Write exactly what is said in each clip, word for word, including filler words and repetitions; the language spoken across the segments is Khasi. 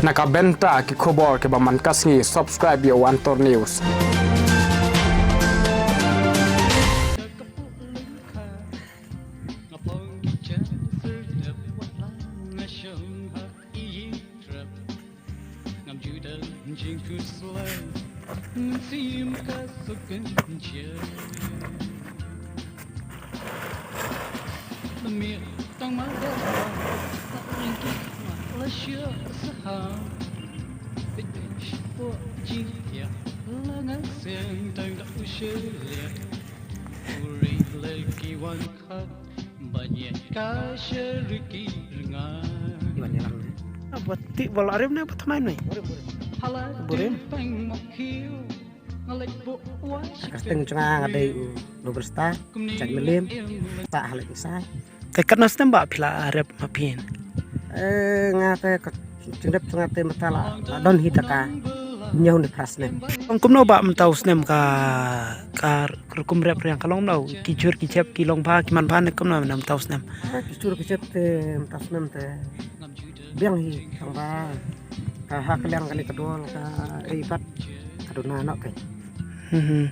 Na ka bynta ki khubor kiba man ka sngi, subscribe ïa u Antor News. Iwan yalang ne. Ba ti bol arim ne ba tmai ne. Burim. Ka kyrteng jong nga nga dei u Nobel Star, jait Mylliem, ta ha Laitumkhrah. Te katno snem ba phi la rep ma phi? Eh, nga te ka jingrep jong nga te mynta la, la don hi ta ka hynñiew ne phra snem. Ong kumno ba mynta u snem ka, ka rukom rep riang ka long kumno, ki jhur ki jhep ki long bha ki man bha ne kumno mynta u snem? Ah, ki jhur ki jhep te mynta u snem te biang hi tang ba ka ha ka liang kane ka dor ka ei pat ka duna noh kein. Mhm.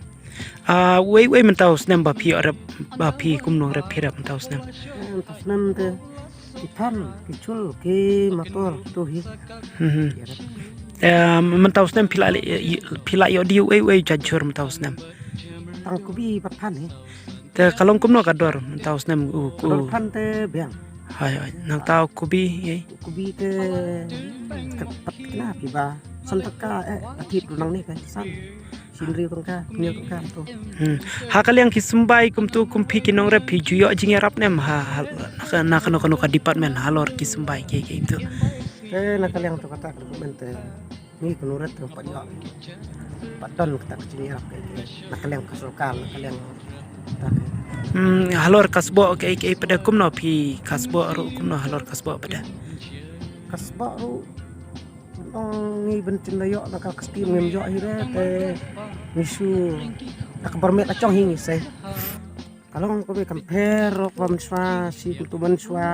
Ah, wei wei mynta u snem ba phi rep, ba phi kumno rep phi rep mynta u snem? Eh, mynta u snem te ki phan, ki chul, ki motor, to hi. Mhm. Ki rep. Eh, mynta u snem phi la, phi la ïoh die wei wei jait jhur mynta u snem? Tang kubi bad phan hi. Te ka long kumno ka dor mynta u snem u ku? Dor phan te biang. Hai hai. Nangta u kubi, eh. Kubi te ka pat kna phi ba san taka, eh, atit ruh nangne ka san. Sindri tangka, hynñiew tangka to. Hmm. Ha ka liang ki symbai kumto kum phi ki nongrep phi ju ïoh jingïarap ne em ha, ha, na ka, na kano kano ka department halor ki symbai ki, ki to? Eh, na ka liang to kata ka department te ngi ki nongrep te pat ïoh. Pat don kata ka jingïarap ki, ki. Na ka liang ka sorkar, na ka liang kata ka. Hmm, halor ka sboh ki, ki pat da kumno phi ka sboh ruh kumno halor ka sboh pat da? Ka sboh ruh Ong ngi ban chim da ïoh na ka skim ngim ïoh hi re te ngi shu da ka bor met la chong hi ngi se. Ka long ko be kam pher ro kam swa si tu ban swa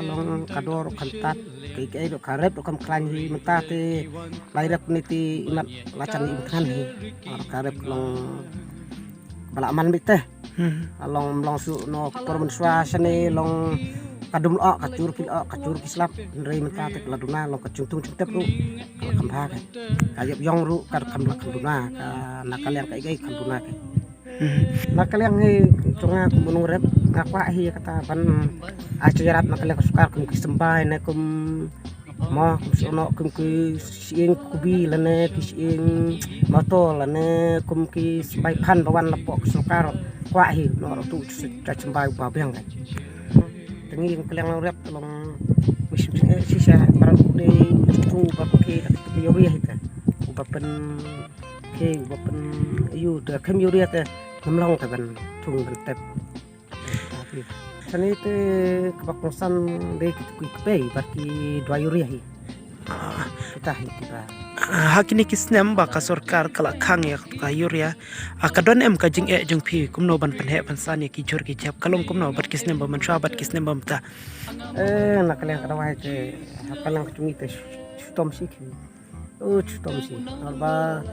long ka dor kam tat. Ki ki do ka rep do kam klan hi mynta te lai rep ni ti imat la chan im khan hi. Ka rep long bala man bit te. Hmm. Long long su no por mun swa sane long ka dum lo ka chur ki lo ka chur ki slap. Hynrei mynta te la duna long ka chung tung chung tep ru. Ka la kham bha ka. Ka yap yong ru ka kham la kham duna ka na ka liang ka igai kham duna ka. Hmm. Na ka liang hi chunga kum bunung rep nga kwah hi kata ban ai cha yarap na ka liang ka sukar kum ki symbai ne kum Mo, kum shu noh, kum ki shyieng kubi lane, ki shyieng motor lane, kum ki symbai phan ba wan na poh ki sorkar. Kwah hi, noh ruh tu cha symbai ba biang kan. Te ngi ka liang rep long, kum shu eh, shisha, baroh ne, tu ba ki, ki yori hi ka. Uba pen, ki, uba pen, yu, te kem yori te, ngam long te ban, thung ban tep. Sani te kaba kongsan de ki tukui kpei bad ki dua yuria hi. Ah. Kita hi kiba. Ah, ha kine ki snem ba ka sorkar ka la khang ïa ka yuria. Ah, ka don em ka jingeh jong phi kumno ban pynheh ban san ïa ki jhur ki jhep ka long kumno bad ki snem ba mynshuwa bad ki snem ba mynta. Eh, na ka liang ka dawai te ha ka liang ka jong ngi te shu-, shu tom shi ki. U chitom shi. Arba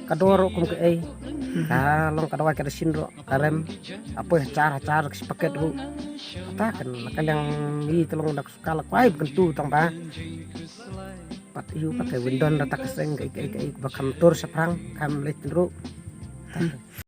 ka dor ruh kum ka ei. Ka long ka dawai ka da shin ruh ka rem. Apoi hachar hachar ka shi paket ruh. Kata kan na ka liang i te long da ka suka la kwai ba kan tu tang ba. Pat iu pat ka windon da ta ka seng ka ei ka ei ka ei ba kam tur shaphrang kam leit ruh.